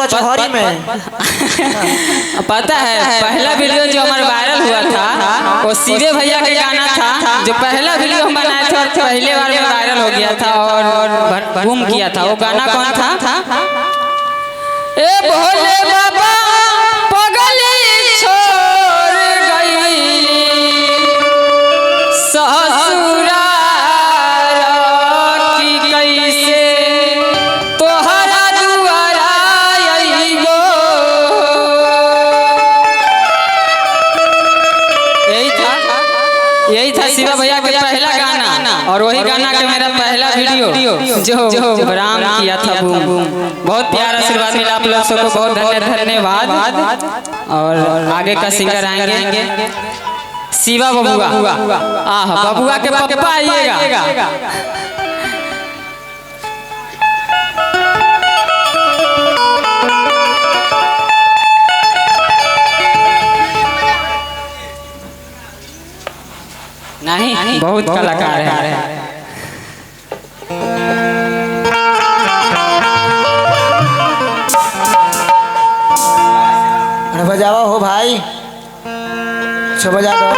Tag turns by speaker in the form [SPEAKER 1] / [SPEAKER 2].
[SPEAKER 1] कचहरी में।
[SPEAKER 2] पता है पहला वीडियो जो हमारा वायरल हुआ था वो सीधे भैया के गाना था, जो पहला वीडियो हम बनाए थे और पहले बार में वायरल हो गया था और बूम किया था। वो गाना कौन था? ए भोले बाबा पगली छोड़ गई ससुरा की कैसे तोहरा दुआरा अइबो। यही था शिवा भैया के पहला गाना और वही गाना के मेरा पहला वीडियो जो राम किया था बूम। बहुत प्यार आशीर्वाद मिला आप लोग सबको, बहुत धन्यवाद। और आगे का सिंगर आएंगे शिवा बबुआ। आह बबुआ के पप्पा आइएगा। नहीं बहुत कलाकार है।
[SPEAKER 1] अरे बजाओ हो भाई, बजा दो।